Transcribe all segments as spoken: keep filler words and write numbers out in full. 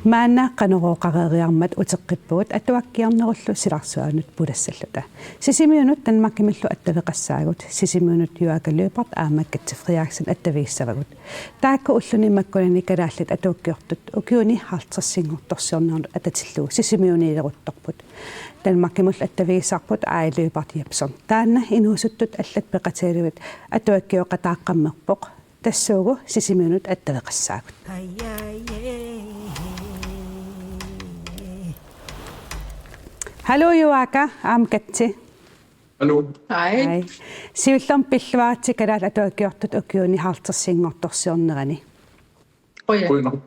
Maanna Qanorooqareeriarmat uteqqippugut atuakkiornerullu silarsuanut pulassalluta. Sisimiunut Danmarkimillu attaveqassaagut. Sisimiunut Joaaka Lyberth aamma Katja Frederiksen attavigissavagut. Taakku ulluni makkunani kalaallit atuakkiortut ukiuni halvtredsinngortorsiornerannut atatillugu Sisimiuniileruttorput. Danmarkimullu attavigissarput Aaj Lyberth Jepsen. Taanna inuusuttut allat peqatigalugit atuakkioqataaqqammerpoq. Tassuugu Sisimiunut attaveqassaagut. Hallo Joaaka, aamma Katja. Hallo. Hej. Hej. Siullermik pilluaritsi kalaallit atuakkiortut ukiuni halvtredsinngortorsiornerani. Qujanaq. Qujanaq.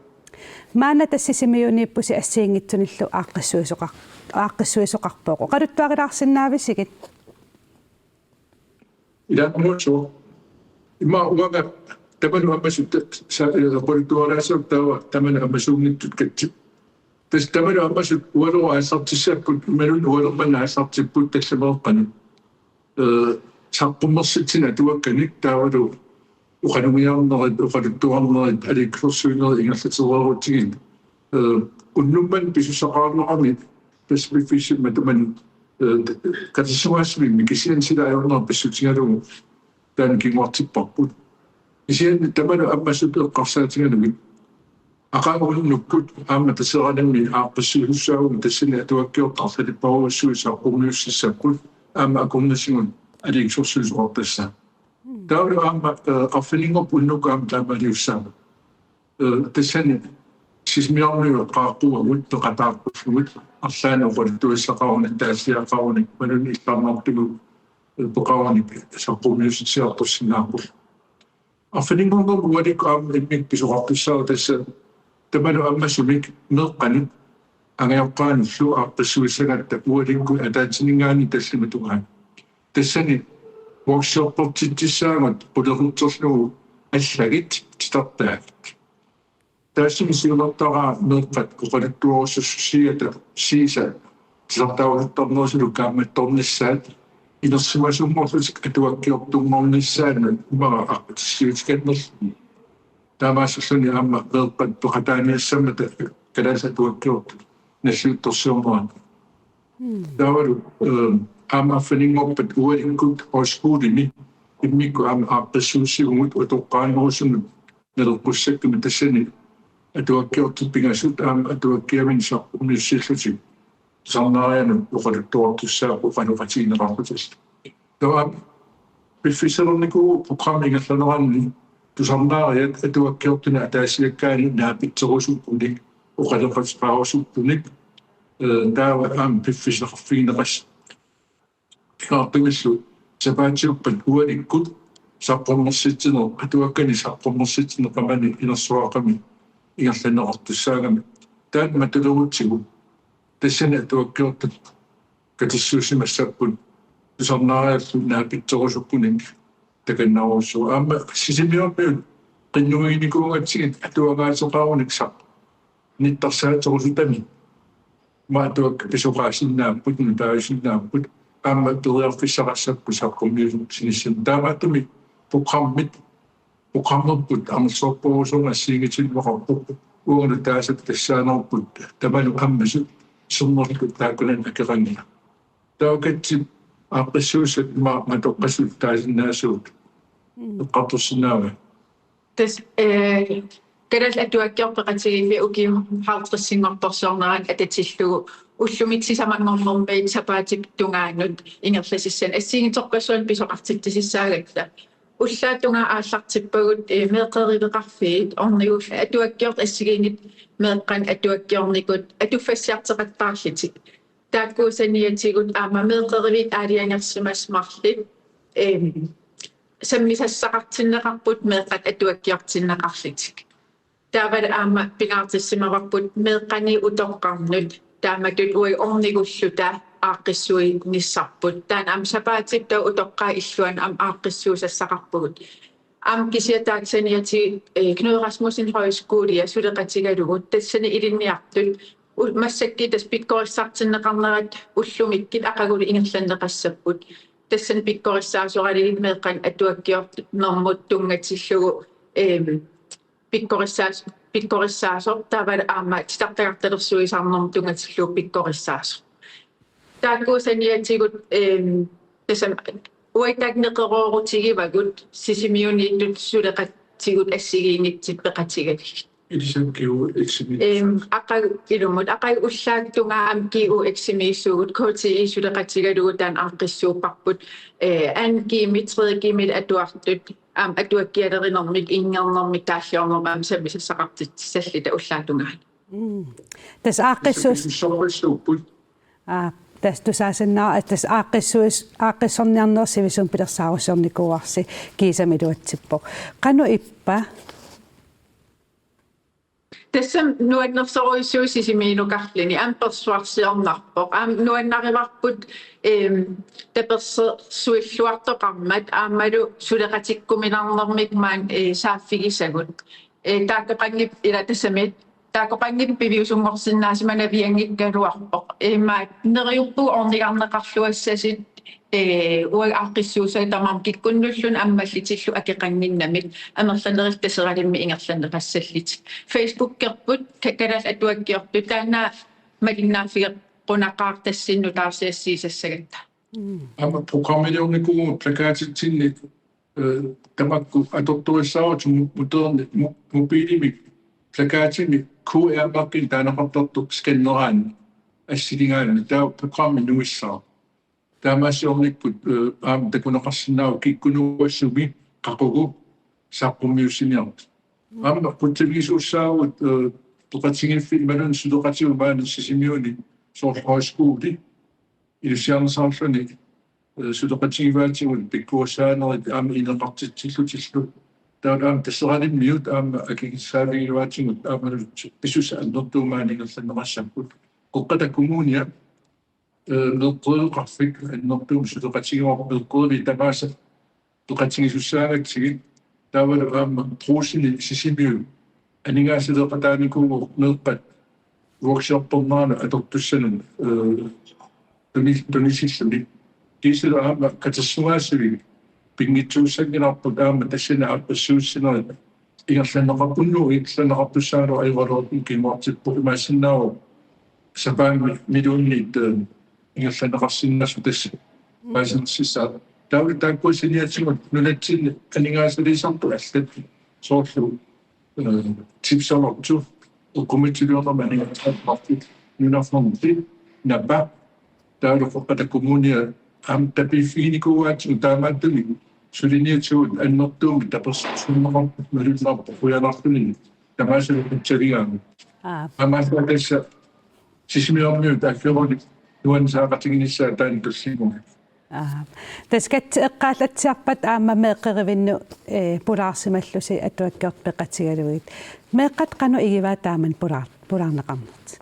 Maanna tassa Sisimiuniippusi assigiinngitsunillu aaqqissuisoqar-, aaqqissuisoqarpoq. Oqaluttuarilaarsinnaavisigit? Ilaa, aamma suu. Immaqa uanga tamanut ammasut sa-, eh, oqaluttuarilaassaanga taava tamanut ammasuunngitsut Katjap. Tassa tamanut ammasut uagut aallartissapput, imaluunniit uagut manna aallartipput tallimeeqqanut. Eh, saqqummersitsineq atuakkanik taavalu oqalugiarnerit, oqaluttuarnerit, aliikkusersuinerit ingerlatereerutsigit. Eh, unnuk manna pisussaqarnerani tassa piffissami matuma, eh, katersugaasivimmi kisianni sila ajornera pissutigalugu taanna kinguartipparput. Kisianni tamanut ammasut eqqarsaatigalugit. Aqagu unnukkut aamma Taseralimmik aaqqissuisussaavugut tassani atuakkiortut arlalipparujussuit saqqummiussissapput aamma akornisigut aliikkusersuisoqartassaat. Taavalu aamma, eh, arfininngorpat unnukkut aamma taamaaliussaagut. Eh, tassani Sisimiormiut qaaqquagut peqataaqqullugit arlaannik oqaluttuassaqarunik, taasiaqarunik, imaluunniit illarnartugut, eh, peqarunik saqqummiussitsiartorsinnaapput. Arfininngornermi ualikkut aamma immikkut pisoqartussaavoq tassa tamanut ammasumik meeqqanut angajoqqaanullu aaqqissuissagatta ualikkut ataatsiminngaanniit tallimat tungaanut. Tassani workshoppertitsissaagut qulequtserlugu allagit titartaat. Taassuma siunertaraa meeqqat oqaluttuarussusiata siisa titartaarusuttaanerusut kaammattornissaat inersimasunngorlutik atuakkiortunngornissaannut immaqa aqqutissiuutikannerluni. Taamaasilluni aamma meeqqat peqataaniassammata kalaallit atuakkiortut nalliuttorsiornerani. Taavalu, eh, aamma arfininngorpat ualikkut Højskolimi immikkut aamma aaqqissuussivugut utoqqaanerusunut naleqqussakkami tassani atuakkiortut pingasut aamma atuakkiaminnik saqqummiussillutik tusarnaarianut oqaluttuartussaapput oqaloqatigineqarlutillu. Taava piffissalernikuuvoq programmi ingerlaneranni tusarnaariat atuakkiortunik ataasiakkaannik naapitserusuppunik oqaloqateqarusuppunik, eh, taava aamma piffissaqarfigineqassaaq. Pingaartumillu sapaatiuppat ualikkut saqqummersitsineq, atuakkanik saqqummersitsineq qamani inersuaqami ingerlanneqartussaagami. Taanna matulerutsigu tassani atuakkiortut katersuussimassapput tusarnaariallu naapitserusuppunik takannarussuu. Aamma Sisimiormiut qinnuiginikuugatsigit atuagaateqarunik saqqummersitsineq nittarsaaterusutami. Aamma atuakkat pisoqaasinnaapput, nutaajusinnaapput, aamma periarfissaqassapput saqqummiussinissamut. Taamaattumik programmit, programmerput amerlasoorujussuarmik assigiinngitsuuneqarpoq, uagut nutaasut tassaanerput tamanut ammasut isernerput taakkunani akeqanngilaq. Taava Katjap aaqqissuussat aamma matoqqasut taasinnaasugut. Mm. Eqqartorsinnaava? Tassa, eh, kalaallit atuakkiortut peqatigiiffiit ukiut halvtredsinngortorsiornerani atatillugu ullumi sisamanngornermiit sapaatip tungaanut ingerlassanik assigiinngitsorpassuarnik pisoqartitsissaagatta. Ullaap tungaa aallartippagut, eh, meeqqeriveqarfiit ornigullu atuakkiortut assigiinngitsut meeqqanut atuakkiornikut atuffassiartoqattaarlutik. Taakku saniatigut aamma meeqqeriviit aalajangersimasut marluk, em, sammisassaqartinneqarput meeqqat atuakkiortinneqarlutik. Taavalu aamma pingaartissimavarput meeqqani utoqqarnut taamatut uagut ornigulluta aaqqissuinissarput. Taanna aamma sapaatip taava utoqqaat illuanni aamma aaqqissuussassaqarpugut. Aamma kisianni taakku saniatigut, eh, Knud Rasmussen Højskole suleqatigalugu tassani ilinniartut u-, massakkut tassa pikkorissartinneqarnerat ullumikkut aqagulu ingerlanneqassapput. Tassani pikkorissaasoralugit meeqqanut atuakkiornermut tunngatillugu, ehm, pikkorissaas-, pikkorissaasoq taavalu aamma titartagartalersuisarnermut tunngatillugu pikkorissaasoq. Taakku saniatigut, ehm, tassami uagut neqeroorutigivagut Sisimiuniittut suleqatigut assigiinngitsut peqatigalugit. Elisabeth G U X-imi. Ehm, aqagu ilumut, aqagu ullaap tungaa aamma G U X-imiissuugut, K T I suleqatigalugu taanna aaqqissuupparput, eh, anden G-mi, tredje G-mi atuartut, aamma atuakkialerinermik, inngernermik, taalliornermik aamma sammisassaqartitsissalluta ullaap tungaanut. Mm. Tassa aaqqissuus-, Elisabeth G U X-iupput. Aa, tassa tusaasinnaavara, tassa aaqqissuis-, aaqqissorniarneq sivisuumik pilersaarusiornikuuarsi kiisami iluatsippoq. Qanoq ippa? Tassami nuannersorujussuuvoq Sisimiunukarluni, aamma persuarsiornarpoq. Aamma nuannarivarput, ehm, tapersersuilluartoqarmat aammalu suleqatikkuminarnermik maani, eh, saaffigisagut. Eh, taakkoqanngip-, ila tassami, taakkoqanngippat piviusunngorsinnaasimaneq navianngikkaluarpoq. Imaattoq neriuppugut ornigarneqarluassasut, eh, uagut aaqqissuussat tamarmik kikkunnulluni ammallutillu akeqannginnamik amerlanerit Taseralimmi ingerlanneqassallutik. Facebookerput ka-, Kalaallit Atuakkiortut taanna malinnaaffigeqqunaqaaq tassani nutaarsiassiisassagatta. Mm. Aamma programmiliornikuuvugut plakatitsinni, eh, tamakku atortorissaarutit mu-, muteerni-, mu-, mobilimik plakatimik Q R-mærke taaneqartartoq skanneraanni assiligaanni taava programmi nuissaaq. Taamaasiornikkut, eh, aamma takuneqarsinnaavoq kikkunuku assumi qaqugu saqqummiussiniartoq. Aamma qutsavigisuussaavugut, eh, peqatigiiffiit imaluunniit suleqatigut maani Sisimiuni soorlu højskole ilusiarnersaarluni, eh, suleqatigivaatigut pikkorissaanerit aamma ineqartitsillutillu. Taava aamma Taseralimmiut aamma akikitsaavigivaatigut aamma pisussat annertuumik maani ingerlanneqassapput. Qeqqata Kommunia, eh, meeqqeriveqarfik annertuumik suleqatigivarput meeqqeriviit tamaasa peqatigisussaagatsigu taavalu aamma Brugseni Sisimiut aningaasaleeqataanikuuvoq meeqqat workshopperneranut atortussanut, eh, tuni-, tunisilluni. Kiisalu aamma katersugaasivik pinngitsuussanngilarput aamma tassani aaqqissuussinerit ingerlanneqarpunnu ingerlanneqartussaagaluarluni kinguartippoq imaassinnaavoq sapaammi millionit, eh, ingerlanneqarsinnaasut tassa paasinersissaat. Taavalu taakkua saniatigut nunatsinni aningaasaliisartut allat soorlu, eh, tipserortu eqqumiitsuliornermut aningaasaliisartut Nunafondi, Napa, taavalu Qeqqata Kommunia aamma tapiiffiginikuuaatigut taamaattumik suliniutigut annertuumik tapersersuineqarput malunnarpoq qujanarluni tamaasa qutsavigaagut. Aa. Aamma tassa Sisimiormiut aggeruni nuannisaaqatiginissaat taanna tullinnguamik. Aa. Tassa katsoq eqqaallatsiarpat aamma meeqqerivinnut, eh, pulaarsimallusi atuakkiortut peqatigalugit. Meeqqat qanoq igivaat taamani pulaar-, pulaarneqarnertik?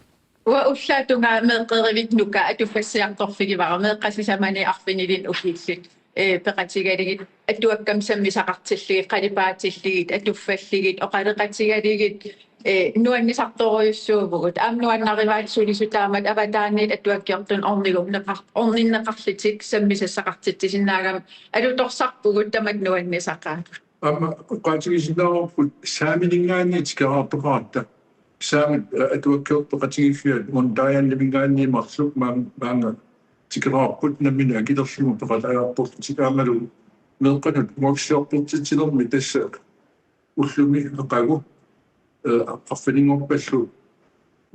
Uanga ullaap tungaa meeqqerivinnut nuka atuffassiartorfigivara, meeqqat sisamani arfinilinnut ukiullit, eh, peqatigalugit, atuakkamik sammisaqartillugit, qalipaatillugit, atuffallugit, oqaloqatigalugit, eh, nuannisartorujussuuvugut. Aamma nuannarivaat sulisut taamatut avataaniit atuakkiortunut ornigumneqar-, orninneqarlutik sammisassaqartitsisinnaagami alutorsarpugut tamatta nuannisaqaagut. Aamma oqaatigisinnaavarput saamininngaanniit tikeraartoqaratta. Saamit, eh, atuakkiortut peqatigiiffiat Mundaianniminngaanniit marluk maan-, maanga tikeraarput nammineq akilerlugu peqataajartorlutik aammalu meeqqanut workshoppertitsinermi tassa ullumi aqagu, eh, arfininngorpallu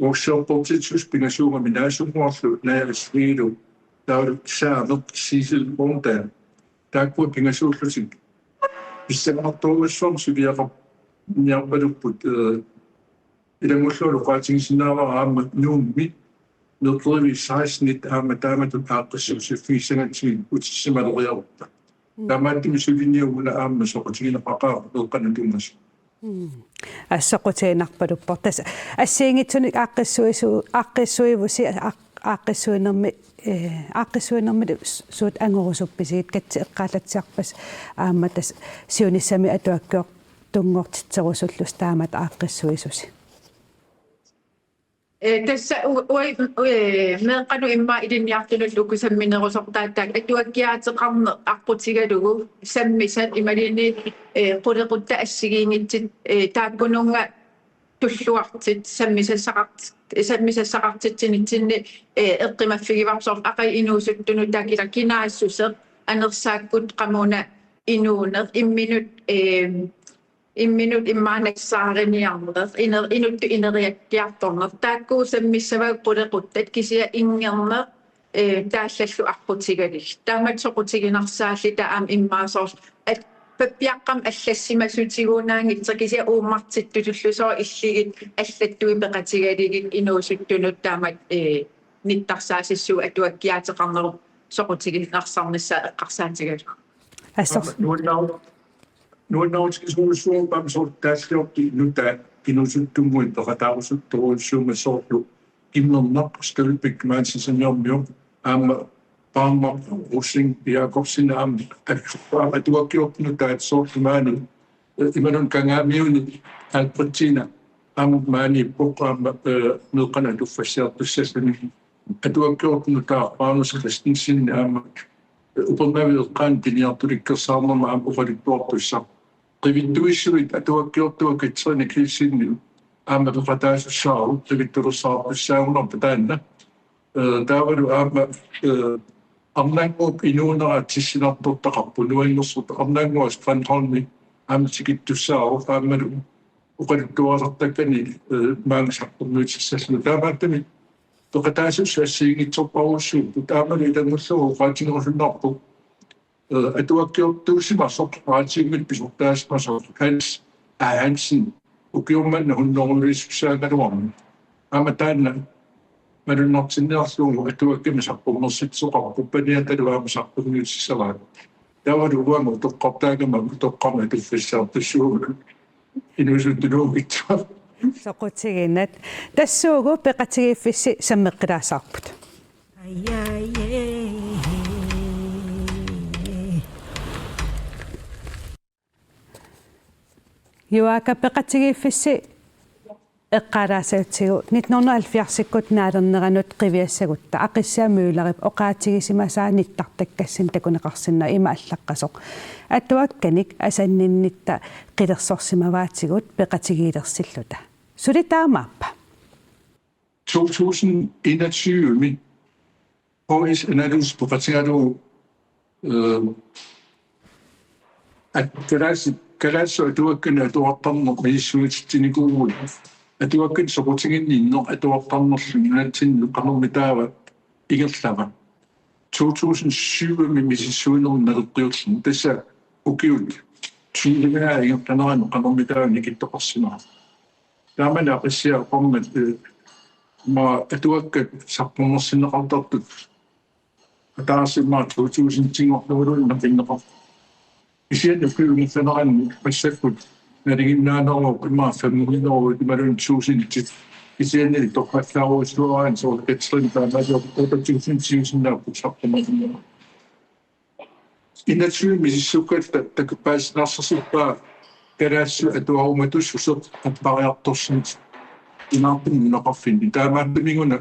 workshoppertitsisut pingasuugamik Naasunnguarlu Naja Asliilu taavalu saameq Sissel Borndal. Taakkua pingasuullutik pissanganartorujussuarmik suliaqarniarpalupput, eh, ilanngullugu oqaatigisinnaavara aamma Nuummi meeqqeriviit sekstenit aamma taamatut aaqqissuussiffigissagatsigit utissimaleriarutta. Mm. Taamaattumik suliniuguna aamma soqutigineqaqaaq meeqqanut tunngasut. Mm. Aa, soqutiginarpaluppoq. Tassa assigiinngitsunik aaqqissuisu-, aaqqissuivusi, aa-, aaqqissuinermi ee, aaqqissuinermi suut angorusuppisigit, katsit eqqaallatsiarpasi aamma tassa siunissami atuakkiortunngortitserusullusi taamatut aaqqissuisusi? Ee, tassa u-, ui-, ee, meeqqanut immaqa ilinniartunullu uku samminerusortaat taakku atuakkiaateqarneq aqqutigalugu sammisat imaluunniit, ee, qulequttat assigiinngitsut, ee, taakkununnga tulluartut sammisassaqart-, sammisassaqartitsinitsinni, ee, eqqumaffigivarput soorlu aqagu inuusuttunut taakku ila kinaassuseq, anersaakkut qamuuna inuuneq, imminut, ee, imminut immaqa nassaariniarneq, iner-, inuttut ineriakkiartorneq. Taakku sammissavagut qulequttat kisianni inngerneq, ee, taallallu aqqutigalugit. Taamatut soqutiginarsaalluni taava aamma immaqa soorlu at-, pappiaqqamik allassimasutiguunaanngitsoq kisianni uummartittutullu soorlu illigit allattuit peqatigalugit inuusuttunut taamatut, ee, nittarsaassissuugut atuakkiaateqarnerup soqutiginarsaarnissaa eqqarsaatigalugu. Assor. Nuannaru-, nuannarutikisuusuuvoq aamma soorlu taalliortut nutaat inuusuttunnguit peqataarusuttorujussuummat soorlu Kimmernaq Stølbæk maani Sisimiormiut aamma Paarnaq Rosing Jakobsen aamma at-, aamma atuakkiortut nutaat soorlu maani, eh, imaluunniit Kangaamiuni Albertina aamma maaniippoq aamma, eh, meeqqanut atuffassiartussaalluni. Atuakkiortut nutaat Magnus Christensen aamma, eh, Upernavik eqqaani piniartulikkersaarnerma aamma oqaluttuartussaq. Qivittuissuit atuakkiortua Katrine Kielsenip aamma peqataasussaavoq, qivittulersaartussaagunarpoq taanna. Eh, taavalu aamma, eh, Arnannguup inuunera tissinartortaqarpoq, nuannersortaq Arnannguaq Strandholmi aamma tikittussaavoq, aammalu oqaluttuarisartakkani, eh, maanga saqqummiutissalluni. Taamaattumik peqataasussat assigiinngitsorpassuupput, aammalu ilanngullugu oqaatigerusunnarpoq, eh, atuakkiortuusimasoq, radiomiit pisortaasimasoq Hans A. Hansen, ukiummanna hunnorujussuussaagaluarmat. Aamma taanna malunnartinniarlugu atuakkamik saqqummersitsisoqarpoq, paniatalu aamma saqqummiutissavaa. Taavalu uanga utoqqartaagama utoqqarnut atuffassiartussuuvugut. Inuusuttunuunngitsoq. Soqutiginat. Tassuugu peqatigiiffissi sammeqqilaassavarput. Juaaka, peqatigiiffissi eqqaalaassagatsigu nitten hundrede og halvfjerdsikkut naalerneranut qiviassagutta Aqissiaq Møllerip oqaatigisimasaa nittartakkassinnik takuneqarsinnaavoq, ima allaqqasoq: Atuakkanik asanninnitta qilersorsimavaatigut peqatigiilersilluta. Suli taamaappa? To tusind enogtyve-mi H S Analyse peqatigalugu, øh, at kalaallit, kalaallisut atuakkanik atuartarneq misissuititsinikuuvugut. Atuakkanik soqutiginninneq atuartarnerlu nunatsinni qanormitaava ingerlava. To tusind syv-mi misissuinermi naleqqiulluni, tassa ukiut tyve ingerlaneranni qanormitaava nikittoqarsimava. Taamani Aqissiaq oqarmat, øh, ma atuakkat saqqummersinneqartartut ataaseq immaqa to tusind-inngorneruluunniit naqinneqarpoq. Kisianni ukiut ingerlaneranni massakkut nalinginnaaneruvoq immaqa fem hundrede imaluunniit tusindit. Kisianni toqqallaarujussuaraanni soorlu Katrine taamaaliortoq otte tusind-iusinnaapput saqqummersinneq. Enogtyve misissukkutta takup paasinarsarsippaa kalaallisut atuarumatussuseq appariartorsimasoq imaappoq nunaqarfinni. Taamaattumik-una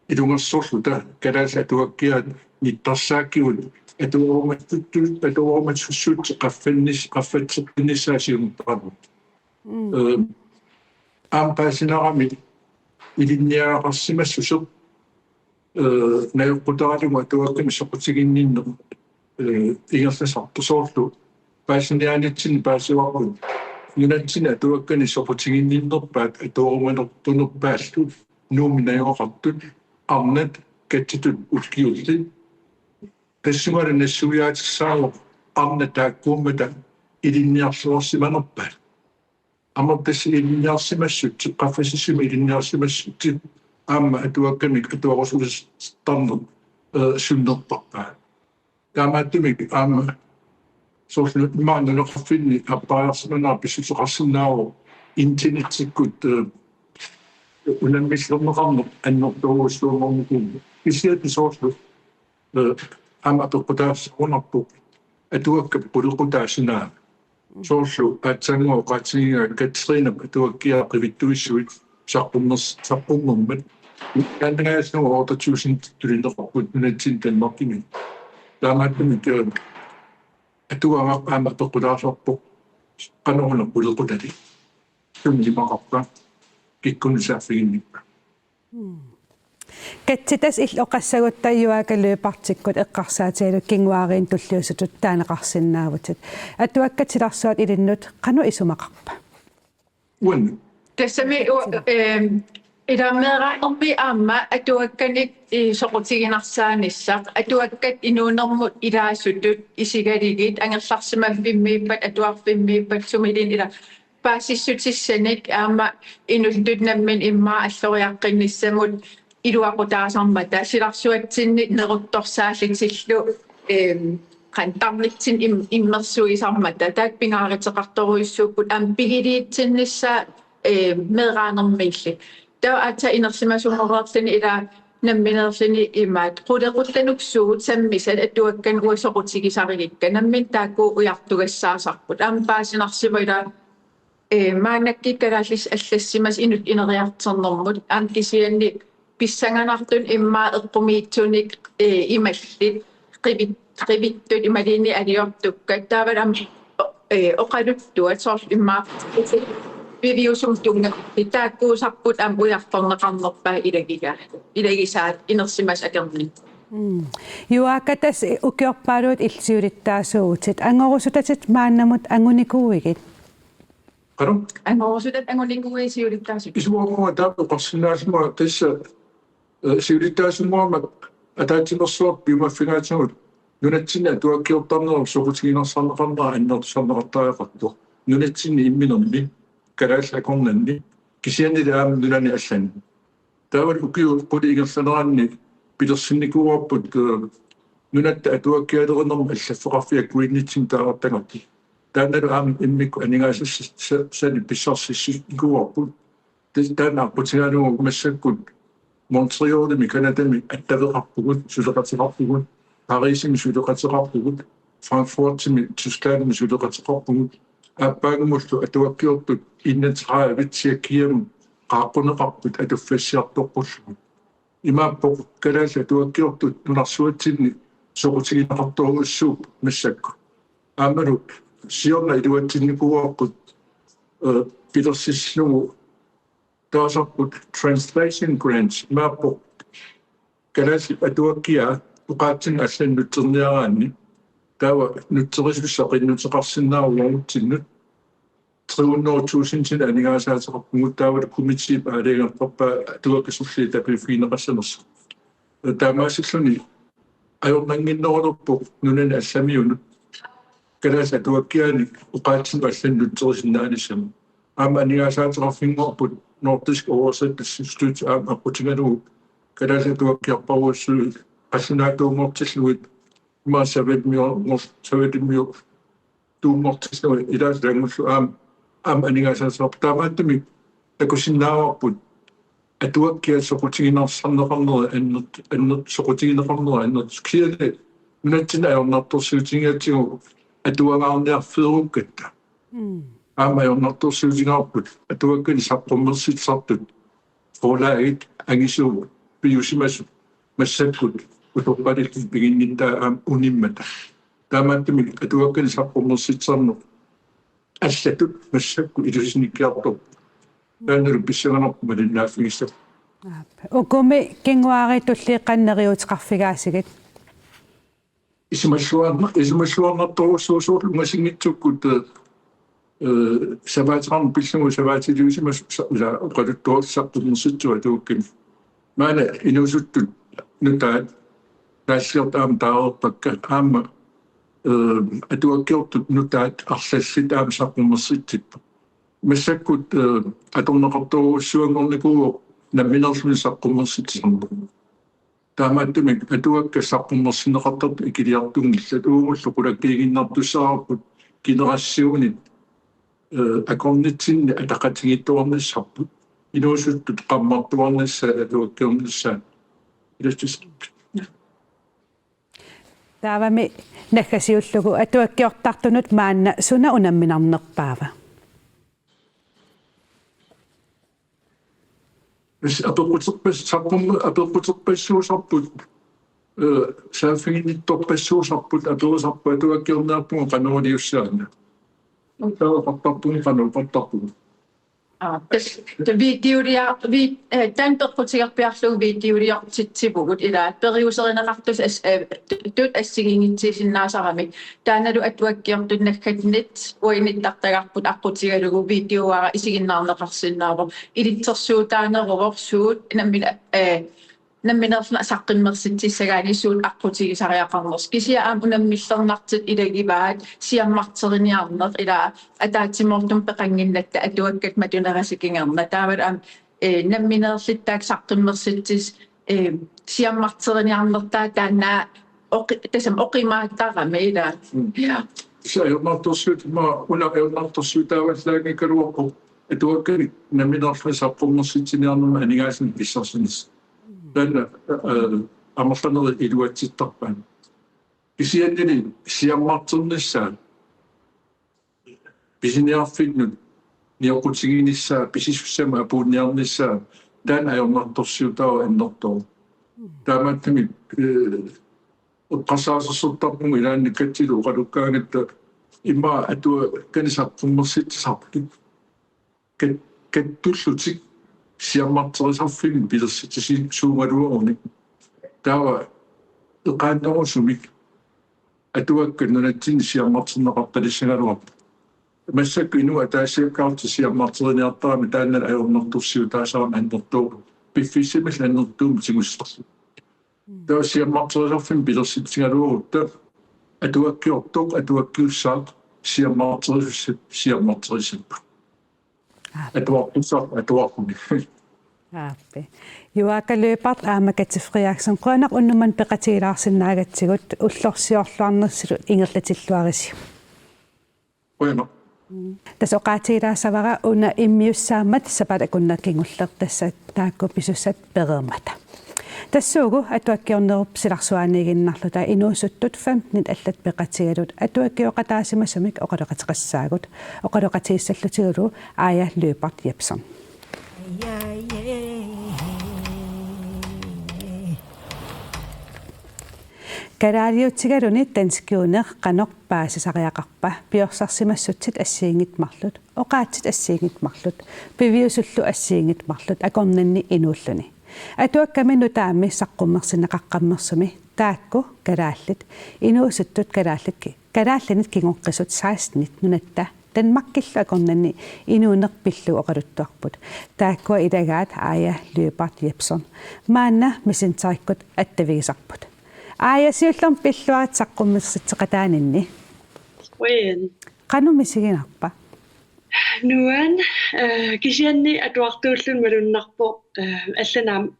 ilungersorluta kalaallit atuakkiaat nittarsaakkigut atuarumatut-, atuarumatussuseq qaffannis-, qaffatseqqinnissaa siunertaralugu. Mm. Øh, aamma paasinarami ilinniagaqarsimassuseq, øh, najoqqutaralugu atuakkanik soqutiginninneq, øh, ingerlasartoq, soorlu paasiniaanitsinni paasivarput nunatsinni atuakkanik soqutiginninnerpaat atuarumanertunerpaallu Nuummi najugaqartut arnat katsutut ukiullit. Tassungalu nassuiaatissaavoq arnat taakkuummata ilinniarluarsimanerpaat. Aamma tassa ilinniarsimassutsit, qaffasissumik ilinniarsimassutsit aamma atuakkanik atuarusussarneq, øh, sunnertarpaat. Taamaattumik aamma soorlu immaqa nunaqarfinni appariarsimanera pissuseqarsinnaavoq internetikkut, øh, unammillerneqarneq annertoorujussuanngornikuuvoq. Kisianni soorlu Aamma apeqqutaassagunarpoq atuakkap qulequtaasinaa. Soorlu aatsaannguaq oqaatigigaa Katrinap atuakkiaa qivittuissuit saqqummers-, saqqummermat. Taannagaassaagut otte tusind tulineqarput nunatsinni Danmarkimi. Taamaattumik atuagaq aamma apeqqutaasarpoq qanoruna qulequtalik. Sumi imaqarpa, kikkunnut saaffiginnippa. Katsitas illoqassagutta Juaaka Lyberthikkut eqqarsaatigalugu kinguaariinnut tulliuttutut taaneqarsinnaavutit. Atuakkat silarsuat ilinnut qanoq isumaqarpa? Uanni. Tassami u- ehm, ilaa meeraanermi aamma atuakkanik i- soqutiginarsaanissaq, atuakkat inuunermut ilaasutut isigalugit angerlarsimaffimmiippat atuarfimmiippat sumiluunniit ilaa paasissutissanik aamma inuttut nammineq immaqa alloriaqqinnissamut iluaqutaasarmata silarsuatsinni neruttorsaallutillu ehm, qanoq tarnitsinni im- immersuisarmata taakku pingaaruteqartorujussuupput aamma pigiliitsinnissaa ehm, meeraanermiilli. Taava aatsaat inersimasunngorluni ilaa nammineerluni imaat qulequttanuksuut sammisat atuakkanik uanga soqutigisarigikka nammineq taakku ujartugassaasarput. Aamma paasinarsimavoq ilaa eh, maannakkut kalaallisut allassimasut inuttut ineriartornermut aamma kisianni pissanganartunik immaqa eqqumiitsunik eh, imallit qivit- qivittut imaluunniit aliortukkat taavalu aamma eh, oqaluttuat soorlu immaqa piviusumik tunngatillit taakkuusarput aamma ujartorneqarnerpaat ilagigaat ilagisaat inersimasut akornanni. Juaaka, tassa ukiorpaaluit illit siulittaasuuvutit. Angorusutatit maannamut angunikuuigit? Qanoq? Angorusutat angunikuuiuk siulittaasut? Isumaga taama oqarsinnaassaanga tassa eh, siulittaasunnguamik ataatsimeersuartut piumaffigaatigut nunatsinni atuakkiortarnerup soqutiginarsarneqarnera annertusarneqartariaqartoq. Nunatsinni imminermi, kalaallit akornanni, kisiannili aamma nunani allani. Taavalu ukiut qulit ingerlaneranni pilersinnikuuarput eh, nunatta atuakkialerinermut allaffeqarfia Greenwichimi taarartagarput. Taannalu aamma immikkut aningaasassani pissarsissunnikuuarput. Tassa taanna aqqutigalugu massakkut Montrealimi Canadami attaveqarpugut, suleqateqarpugut, Parisimi suleqateqarpugut, Frankfurtimi Tysklandimi suleqateqarpugut, aappaagumullu atuakkiortut enogtredive Tjekkiami qaaqquneqarput atuffassiartoqqullugu. Imaappoq kalaallit atuakkiortut nunarsuatsinni soqutigineqartorujussuupput massakkut. Aammalu siorna iluatsinnikuuarput eh, pilersissillugu taasarput translation grants imaappoq kalaallit atuakkiaat oqaatsinnut allanut nutserniaraanni taava nutserisussaq qinnuteqarsinnaavoq uagutsinnut tre hundrede tusindinik aningaasaateqarpugut taavalu komiteep aalajangertarpaa atuakkat sulliit tapiiffigineqassanersut. Taamaasilluni ajornannginnerulerpoq nunani allamiunut kalaallit atuakkiaanik oqaatsinnut allanut nutserisinnaanissamut. Aamma aningaasaateqarfinnguarput Nordisk Oversættelsesstøtte aamma aqqutigalugu kalaallit atuakkiarparujussuit qallunaatuunngortillugit imaassavat mior- savatimior- tuunngortillugit ilaasa taanngullu aamma aamma aningaasaateqarpoq. Taamaattumik takusinnaavarput atuakkiat soqutigineqarnerat annert- annert- soqutigineqarnerat annertut kisianni nunatsinni ajornartorsiutigigatsigu atuagaarniarfiorukkatta. Aamma ajornartorsiutigaarput atuakkanik saqqummersitsisartut forlagit angisuut piusimasut massakkut utoqqalittut piginnittai aamma unimmata. Taamaattumik atuakkanik saqqummersitsisarneq allatut massakkut ilusinikkiartorpoq. Taannalu pissanganarpoq malinnaaffigissavaa. Ukumi kinguaariit tulliit qanoq neriuuteqarfigaasigit? Isumalluarna- isumalluarnartorujussuuvoq soorlu ungasinngitsukkut eh, savaateqarneq pillugu savaatiliusimasoq sa- ila oqaluttuarissaartunersitsivoq atuakkanik. Maanna inuusuttut nutaat naalliortut aamma taareerpakka aamma eh, atuakkiortut nutaat arlallit aamma saqqummersitsipput. Massakkut eh, atorneqartorujussuanngornikuuvoq nammineerluni saqqummersitsisarneq. Taamaattumik atuakkat saqqummersinneqartartut ikiliartunngillat uagullu qulakkiiginnartussaavarput generationit eh, akornatsinni ataqatigiittuarnissarput inuusuttut qammartuarnissaat atuakkiornissaat ilassisarput. Taavami naggasiullugu atuakkiortartunut maanna suna unamminarnerpaava? Tassa apeqquterpas-, saqqummi-, apeqquterpassuusarput, eh, saaffiginnittorpassuusarput, aperisarput atuakkiorniarpugut qanoq iliussaanna. Taava oqartarpugut qanoq oqartarpugut. Aa, tas-, ta videolia-, vi-, eh, taanna peqqutigerpiarlugu videoliortitsivugut, ila periuserineqartut as-, eh, tu-, tut assigiinngitsuusinnaasaramik. Taannalu atuakkiortut naggannit uinittartagarput aqqutigalugu videoara isiginnaarneqarsinnaavoq. Ilitsersuutaaneruvoq suut nammineq, eh, nammineerluni saqqummersitsissagaanni suut aqqutigisariaqarnersoq. Kisianni aamma unammillernartut ilagivaat siammarteriniarneq, ila ataatsimoortumik peqannginnatta atuakkat matunerisa kingorna. Taavalu aamma, eh, nammineerluta taakku saqqummersitsis-, eh, siammarteriniarnertaa taanna oqi-, tassami oqimaattarami, ila. Mm. Ja. Tassa ajornartorsiut, ma una ajornartorsiutaavallaanngikkaluarpoq atuakkanik nammineerluni saqqummersitsiniarnermut aningaasanik pissarsinissaq. Taanna, eh, amerlanerit iluatsittarpaat. Kisiannili siammarternissaa, pisiniarfinnut nioqqutiginissaa, pisisussamut apuunniarnissaa, taanna ajornartorsiutaavoq annertooq. Taamaattumik, eh, eqqarsaatersortarpugut ilaanni kattilu oqalukkaangatta immaqa atuakkanik saqqummersitsisartut kat-, kattullutik siammarterisarfimmik pilersitsisuugaluarunik. Taava eqaannerusumik atuakkat nunatsinni siammarterneqartalissagaluarput. Massakkut inuit ataasiakkaarlutik siammarteriniartaramik taanna ajornartorsiutaasarami annertooq. Piffissamillu annertuumik tigussavarput. Taava siammarterisarfimmik pilersitsigaluarutta atuakkiortoq, atuakkiussaaq, siammarterisussat, siammarterissapput. Aap. Atuartussaq, atuarfuni. Aappi. Juaaka Lyberth aamma Kati Frederiksen, qujanaq unnuk manna peqatigilaarsinnaagatsigut, ullorsiorluarnersilu ingerlatilluarisi. Qujanaq. Tassa oqaatigilaassavara una immiussaammat sapaatip akunnerata kingulleq tassa taakku pisussat pereermata. Tassuugu atuakkiornerup silarsuaniiginnarluta inuusuttut femtenit allat peqatigalugit atuakkioqataasimasumik oqaloqateqassaagut. Oqaloqatigissallutigulu Aaja Lyberth Jepsen. Kalaaliutigaluni danskiuneq qanoq paasisariaqarpa? Piorsarsimassutsit assigiinngitsut marluk, oqaatsit assigiinngitsut marluk, piviusullu assigiinngitsut marluk, akornanni inuulluni. Atuakkami nutaammi saqqummersinneqaqqammersumi taakku kalaallit, inuusuttut kalaallit ki-, kalaallinit kingoqqisut sekstenit nunatta Danmarkillu akornanni inuuneq pillugu oqaluttuarput. Taakkua ilagaat Aaja Lyberth Jepsen. Maanna Messengerikkut attavigisarput. Aaja, siullermik pilluarit saqqummersitseqataaninni. Qujan. Qanoq misiginarpa? Nuann, eh, kisianni atuartuulluni malunnarpoq, eh, allanut aamma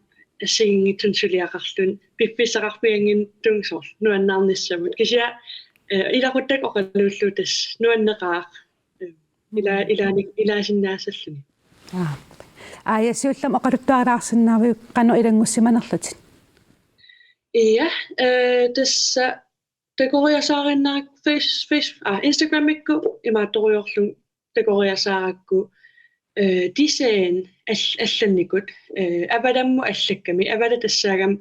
assigiinngitsunik suliaqarluni, piffissaqarfiannginnertunga soorlu nuannaarnissamut. Kisianni, eh, ilaquttakka oqaluullugu tassa nuanneqaaq, eh, ila-, Mm. ilaani-, ilaasinnaassalluni. Aa. Aaja, siullermik oqaluttarilaarsinnaaviuk qanoq ilanngussimanerlutit? Ja, eh, tassa takoriasaarinnarpara Face-, Face-, ah, Instagramikkut imaattorujoorlunga takoriasaarakku, eh, design al-, allannikut, eh, Avalammut allakkami, Avala tassaagami,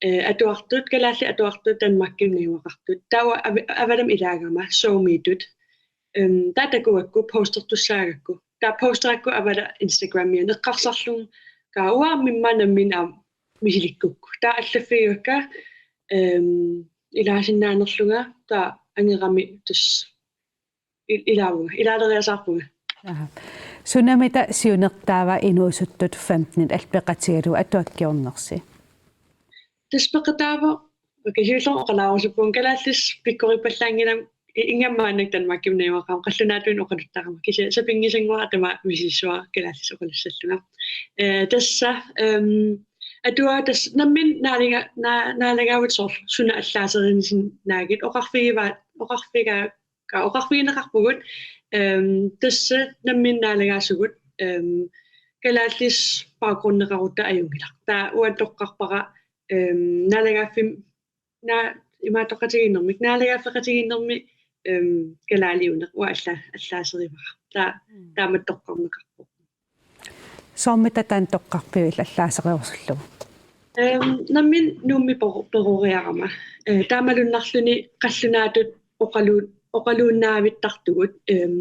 eh, atuartut, kalaallit atuartut Danmarkimi najugaqartut. Taava Av-, Avalami ilaagama, SoMe-tut. Em, taava takuakku, postertussaagakku. Taava posterakku Avala Instagramiani eqqarsarlunga, kaa uanga immaqa nammineq aamma misilikkukku. Taava allaffigivakka, em, ilaasinnaanerlunga, taava angerami tassa il-, ilaavunga, ilaaleriasaarpunga. Aha. Sunamita siunertaava inuusuttut femtenit allat peqatigalugu atuakkiornersi? Tassa peqataavoq, okay, siullermik oqalaarusupput kalaallisut pikkorippallaanngilanga, i-, ingammik maannakkut Danmarkimi najugaqarama, qallunaatuinnaq oqaluttarama, kisianni sapinngisannguara tamaat misissuara kalaallisut oqalussallunga. Eh, tassa, em, atuagaq tassa nammineq naalaga-, naa-, naalagaavutit soorlu suna allaaserineqarsinnaagit oqarfigivaat, oqarfigaa-, ka-, oqarfigineqarpugut, em, tassa nammineq naalagaasugut, em, kalaallisut baggrundeqarutta ajunngilaq. Taava uanga toqqarpara, em, naalagaaffimmi, naa-, imaattoqatigiinnermik, naalagaaffeqatigiinnermi, em, kalaaliuneq uanga alla-, allaaserivara. Taa-, Mm. Taamatut toqqarneqarpoq. Soormita taanna toqqarpiuk allaasereersullugu? Em, nammineq Nuummi peru-, peroriarama. Eh, taamalunnarluni qallunaatut oqalu-, oqaluunnaavittartugut. Em,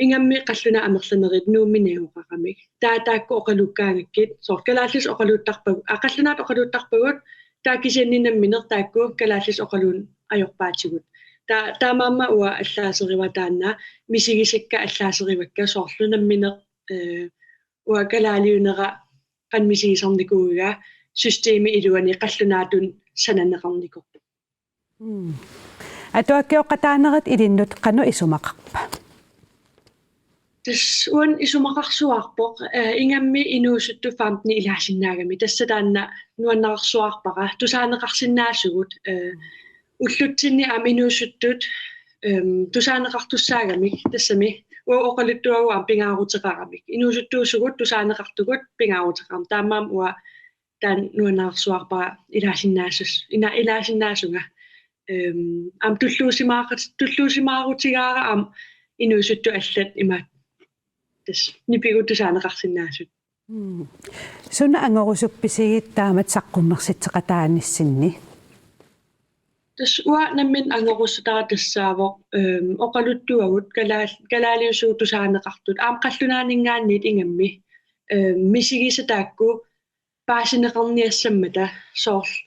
ingammik qallunaat amerlanerit Nuummi najugaqaramik. Taava taakku oqaluukkaangakkit, soorlu kalaallisut oqaluuttarpagut, aa, qallunaatut oqaluuttarpagut, taava kisianni nammineq taakku kalaallisut oqaluunneq ajorpaatigut. Taa-, taamaammat uanga allaaserivara taanna, misigisakka allaaserivakka soorlu nammineq, eh, uanga kalaaliunera qanoq misigisarnikuuiga systemi iluani qallunaatut sananeqarnikoq. Mm. Atuakkiooqataanerit ilinnut qanoq isumaqarpa? Tassa uani isumaqarsuarpoq, eh, ingammik inuusuttut femten ilaasinnaagami. Tassa taanna nuannerarsuarpara, tusaaneqarsinnaasugut, eh, ullutsinni aamma inuusuttut, em, tusaaneqartussaagamik, tassami uagut oqaluttuagut aamma pingaaruteqaramik. Inuusuttuusugut tusaaneqartugut pingaaruteqaramik. Taamaammat uanga taanna nuannerarsuarpara ilaasinnaasas-, ina-, ilaasinnaasunga. Em, aamma tulluusimaaqat-, tulluusimaarutigaara aamma inuusuttut allat imaattoq tassa nipigut tusaaneqarsinnaasut. Mm. Suna angorusuppisigit taamatut saqqummersitseqataanissinni? Tassa uanga nammineq angorussutara tassaavoq, em, oqaluttuagut kalaal-, kalaaliusugut tusaaneqartut. Aamma qallunaaninngaanniit ingammik, em, misigisat taakku paasineqarniassammata soorlu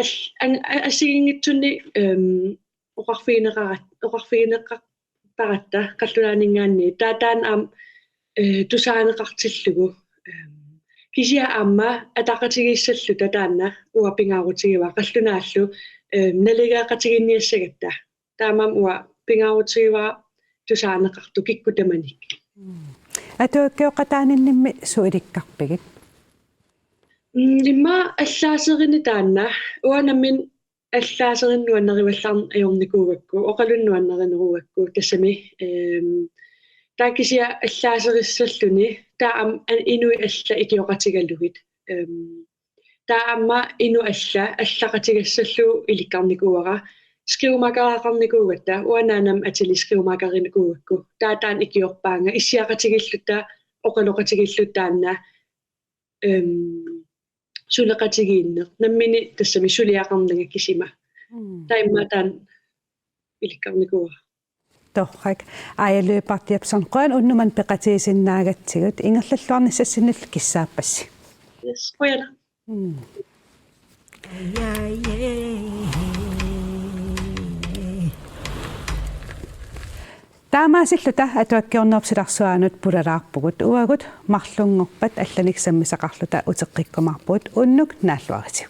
al-, an-, a-, assigiinngitsunik, em, oqarfigineqarat-, oqarfigineqartaratta qallunaaninngaanniit. Taava taanna aamma, eh, tusaaneqartillugu. Em, kisianni aamma ataqatigiissalluta taanna uanga pingaarutigivara qallunaallu, em, naligeeqatigiinniassagatta. Taamaammat uanga pingaarutigivara tusaaneqartut kikkut tamanit. Mm. Atuakkiooqataaninnimmi suut ilikkarpigit? Mm, immaqa allaaserineq taanna, uanga nammineq allaaserineq nuannarivallaarneq ajornikuugakku, oqalunneq nuannarinerugakku, tassami, em, taava kisianni allaaserissalluni, taava aamma an-, inuit allat ikioqatigalugit. Em, taava aamma inuk alla-, allaqatigassallugu ilikkarnikuuara, skomakereqarnikuugatta, uanga naanami atilik skomakerinikuugakku, taava taanna ikiorpaanga, issiaqatigiilluta, oqaloqatigiilluta taanna, em, suleqatigiinneq. Nammineq tassami suliaqarnanga kisima. Mm. Taava immaqa taanna ilikkarnikuuara. Torrak. Aaja Lyberth Jepsen, qujan unnuk manna peqatigisinnaagatsigut, ingerlalluarnissassinnillu kissaappassi. Yes, qujanaq. Mm. Taamaasilluta Atuakkiornerup silarsuanut pulalaarpugut, uagut marlunngorpat allanik sammisaqarluta uteqqikkumaarpugut, unnuk naalluarisi.